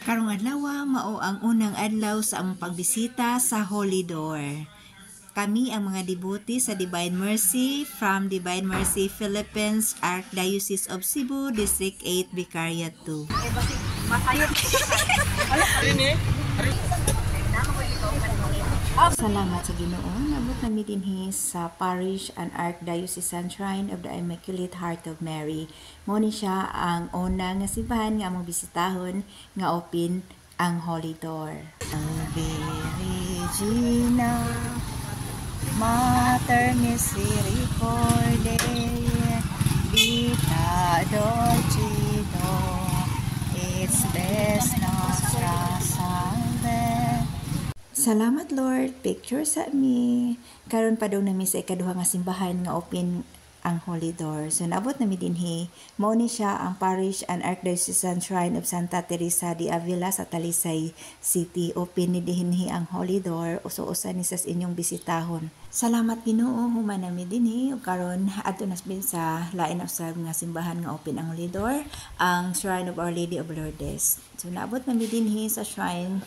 Karong adlaw mao ang unang adlaw sa among pagbisita sa Holy Door. Kami ang mga devotee sa Divine Mercy from Divine Mercy Philippines, Archdiocese of Cebu, District 8, Vicariate 2. Salamat sa Ginoo, naabot nami dinhi sa Parish and Archdiocesan Shrine of the Immaculate Heart of Mary. Mao ni siya ang una nga simbahan nga among bisitahon nga open ang Holy Door. Ave Regina, Mater Misericordiae, Vita Dulcedo, et spes nostra salve. Salamat, Lord, picture sa mi. Karon padung nami sa ikaduha nga simbahan nga open ang Holy Door. So naabot nami dinhi. Mao ni siya ang Parish and Archdiocesan Shrine of Santa Teresa de Avila sa Talisay City. Open ni dinhi ang Holy Door. Uso usa ni sa inyong bisitahon. Salamat, Ginoo, human nami dinhi ug karon adto na sa lain usab nga simbahan nga open ang Holy Door, ang Shrine of Our Lady of Lourdes. So naabot nami dinhi sa Shrine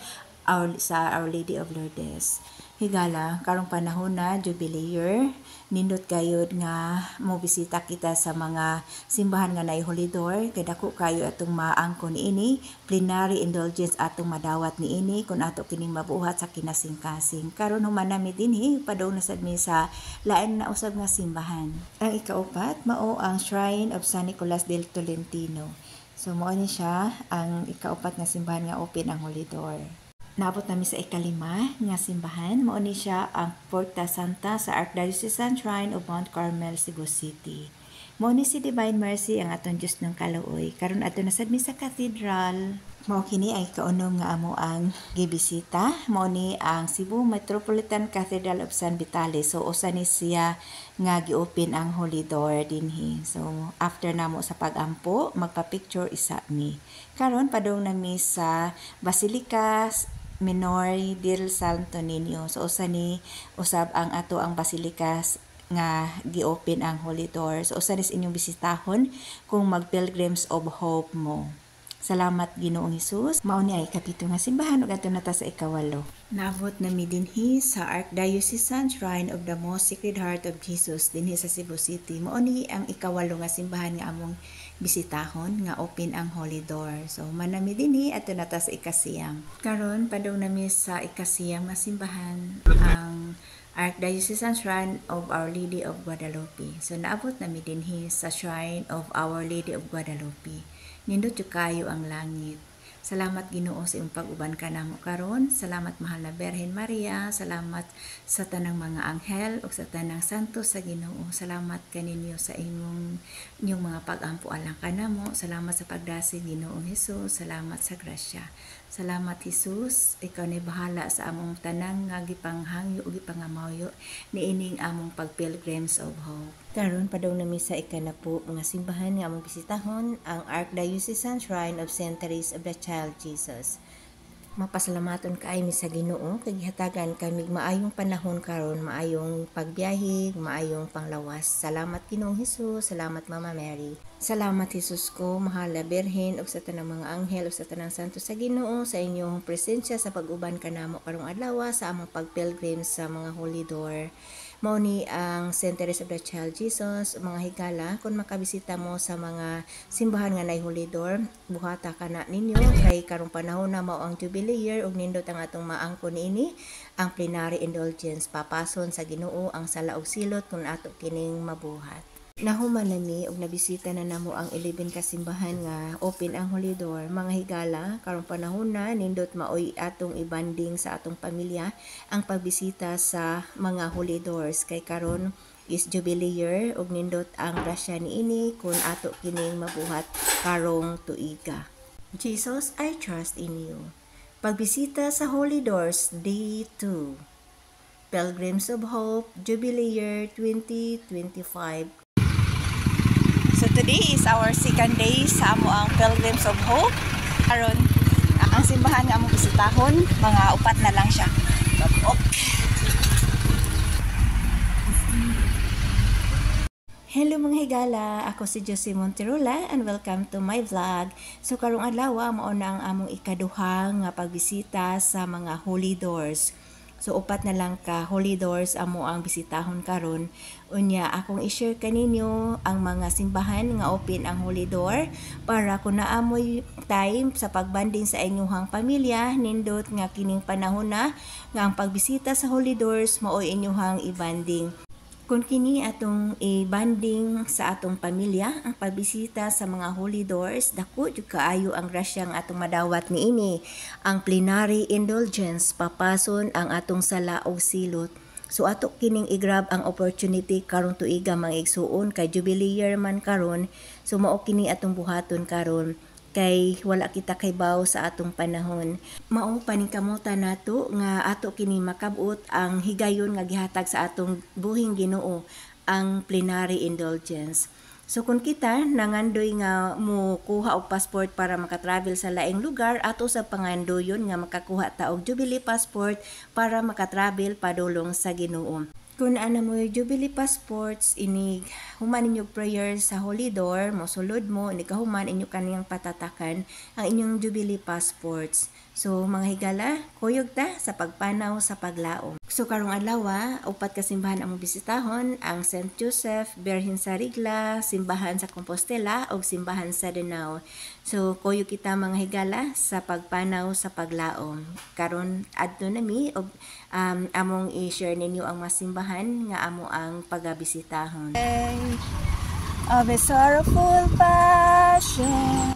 sa Our Lady of Lourdes. Higala, karong panahon na Jubilee Year, nindot gayud nga mo bisita kita sa mga simbahan nga naay Holy Door kay dako kayo atong maangkon niini, plenary indulgence atong madawat niini kung ato kining mabuhat sa kinasingkasing. Karon human nami dinhi, padung na sad mi sa lain na usab nga simbahan. Ang ikaupat mao ang Shrine of San Nicolas del Tolentino. So mao ni siya ang ikaupat nga simbahan nga open ang Holy Door. Naabot nami sa ikalima nga simbahan, mao ni siya ang Porta Santa sa Archdiocesan Shrine of Mount Carmel, Cebu City. Mao ni si Divine Mercy ang atong Diyos ng kaluoy. Karon adto na sad mi sa cathedral. Mao kini ay kaunom nga amo ang gibisita. Mao ni ang Cebu Metropolitan Cathedral of San Vitales. So usa ni siya nga gi-open ang Holy Door dinhi. So after namo sa pag-ampo, magpa-picture isa mi. Karon padung nami sa Basilica Minor del Santo Niño. So usa ni usab ang ato ang basilica nga gi-open ang Holy Door. So usa ni sa inyong bisitahon kung mag Pilgrims of Hope mo. Salamat, Ginoong Hesus. Mao ni ay ikapito nga simbahan ug adto na ta sa ikawalo. Naabot nami dinhi sa Archdiocesan Shrine of the Most Sacred Heart of Jesus dinhi sa Cebu City. Mao ni ang ikawalo nga simbahan nga among bisitahon nga open ang Holy Door. So human nami dinhi, adto na ta sa ikasiyam. Karon padung nami sa ikasiyam nga simbahan, ang Archdiocesan Shrine of Our Lady of Guadalupe. So naabot nami dinhi sa Shrine of Our Lady of Guadalupe. Nindot jud kayo ang langit. Salamat, Ginoo, sa imong pag-uban kanamo karon. Salamat, mahal na Birhen Maria. Salamat sa tanang mga anghel ug sa tanang santo sa Ginoo. Salamat kaninyo sa imong inyong mga pag-ampo alang kanamo. Salamat sa pagdasig, Ginoong Hesus. Salamat sa grasya. Salamat, Jesus, ikaw ni bahala sa among tanang nga gipanghangyo ug gipangamuyo niining among pag-Pilgrims of Hope. Karon padung nami sa ikanapu nga simbahan nga among bisitahon, ang Archdiocesan Shrine of Saint Therese of the Child Jesus. Mapasalamaton kaayo mi sa Ginoo kay gihatagan kami maayong panahon karon, maayong pagbiyahe, maayong panglawas. Salamat, Ginoong Hesus, salamat, Mama Mary. Salamat, Jesus ko, mahal na Birhen ug sa tanang mga anghel ug sa tanang santo sa Ginoo sa inyong presensya sa pag-uban kanamo karong adlaw sa among pag-pilgrim sa mga Holy Door. Mao ni ang Saint Teresa of the Child Jesus, mga higala, kung makabisita mo sa mga simbahan nga nay Holy Door, buhata kana ninyo kay karong panahon na mao ang Jubilee Year ug nindot ang atong maangkon niini ang plenary indulgence, papason sa Ginoo ang sala ug silot kung ato kining mabuhat. Nahuman nami ug nabisita na namo ang 11 ka simbahan nga open ang Holy Door. Mga higala, karong panahon na nindot maoy atong ibanding sa atong pamilya ang pagbisita sa mga Holy Doors kay karon is Jubilee Year ug nindot ang grasya niini kung ato kining mabuhat karong tuiga. Jesus, I trust in you. Pagbisita sa Holy Doors, Day 2. Pilgrims of Hope, Jubilee Year 2025. So today is our second day sa amo ang Pilgrims of Hope. Karon, ang simbahan nga among bisitahon, mga upat na lang siya. Okay. Hello, mga higala, ako si Josie Monterola and welcome to my vlog. So karong adlaw, mao na ang among ikaduha nga pagbisita sa mga holy doors. So upat na lang ka holy doors amo ang bisitahon karon. Unya akong i-share kaninyo ang mga simbahan nga open ang holy door para kung naa moy time sa pagbanding sa inyong pamilya, nindot nga kining panahon na nga ang pagbisita sa holy doors maoy inyong ibanding. Kung kini atong i-banding sa atong pamilya, ang pagbisita sa mga holy doors, dako jud kaayo ang grasya nga atong madawat niini. Ang plenary indulgence, papason ang atong sala og silot. So ato kining i-grab ang opportunity karong tuiga, mga igsuon, kay Jubilee year man karon. So mao kini atong buhaton karon kay wala kita kaybaw sa atong panahon. Mao paningkamutan nato nga ato kini makabot ang higayon nga gihatag sa atong buhing Ginoo, ang plenary indulgence. So kung kita nangandoy nga mo kuha og passport para makatravel sa laing lugar, ato sa pangandoyon nga makakuha ta og Jubilee passport para makatravel padulong sa Ginoo. Kung ana mo Jubilee passports, inig human ninyo prayer sa holy door, mosulod mo, inig kahuman inyo kaniyang patatakan ang inyong Jubilee passports. So mga higala, kuyog ta sa pagpanaw sa paglaom. So karong adlaw, upat ka simbahan ang bisitahon, ang St. Joseph, Birhen sa Rigla, simbahan sa Compostela ug simbahan sa Danao. So kuyog kita, mga higala, sa pagpanaw sa paglaom. Karon adto na mi og among i-share ninyo ang mga simbahan nga amo ang pagabisitahon. Of a sorrowful passion.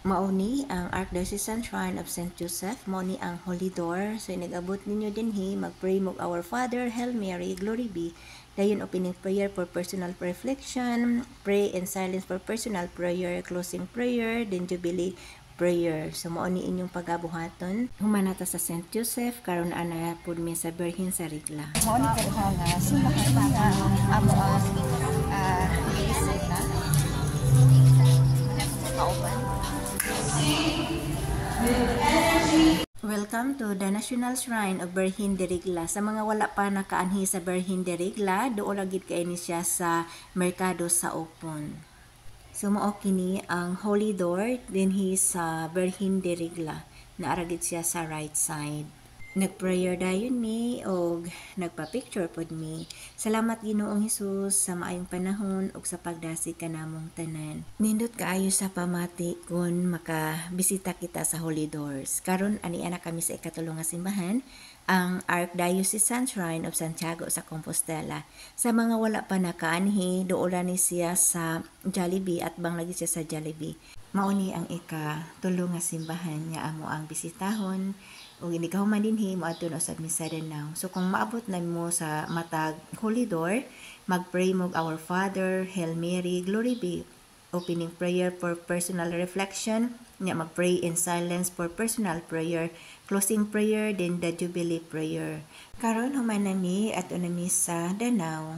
Mao ni ang Archdiocesan Shrine of St. Joseph, mao ni ang Holy Door. So inigabot ninyo dinhi, magpray mo Our Father, Hail Mary, Glory Be. Dayon opening prayer for personal reflection, pray in silence for personal prayer, closing prayer, then Jubilee prayer. So mao ni inyong pagabuhaton. Human na ta sa St. Joseph, karon ana pud mi sa Birhen sa Rigla. Mao ni kaduha nga simbahan nga amo ang ibisita. Kauban. Welcome to the National Shrine of Birhen de Regla. Sa mga wala pa nakaanhi sa Birhen de Regla, duol ra gid kay ni siya sa merkado sa Opon. So mao kini ang holy door dinhi sa Birhen de Regla. Naa ra gid siya sa right side. Nag-prayer dayon mi og nagpa-picture pod mi. Salamat, Ginoong Hesus, sa maayong panahon ug sa pagdasig kanamong tanan. Nindot kaayo sa pamati kung makabisita kita sa Holy Doors. Karon ani ana kami sa ikatulo nga simbahan, ang Archdiocesan Shrine of Santiago sa Compostela. Sa mga wala pa nakaanhi, duol ni siya sa Jollibee, atbang lagi siya sa Jollibee. Mao ni ang ikatulo nga simbahan nga amo ang bisitahon ug inig human dinhi, moadto na usab mi sa Danao. So kung maabot na mo sa matag holy door, magpray mo Our Father, Hail Mary, Glory Be, opening prayer for personal reflection, nya magpray in silence for personal prayer, closing prayer, then the Jubilee prayer. Karon human na mi, adto na mi sa Danao.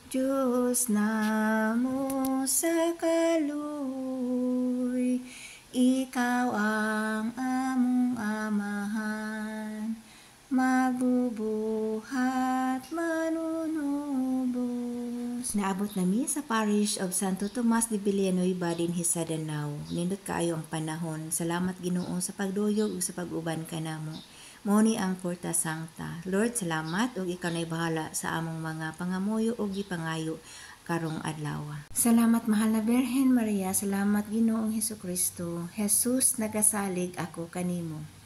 Diyos namo sa kaluoy, ikaw ang among amahan, magbubuhat, manunubos. Naabot nami sa parish of Santo Tomas de Villanueva dinhi sa Danao. Nindot kaayo ang panahon. Salamat, Ginoo, sa pagduyog ug sa pag-uban kanamo. Mao ni ang Porta Sancta. Lord, salamat ug ikaw na'y bahala sa among mga pangamuyo ug gipangayo karong adlaw. Salamat, mahal na Birhen Maria, salamat, Ginoong Hesus Kristo. Jesus, nagasalig ako kanimo.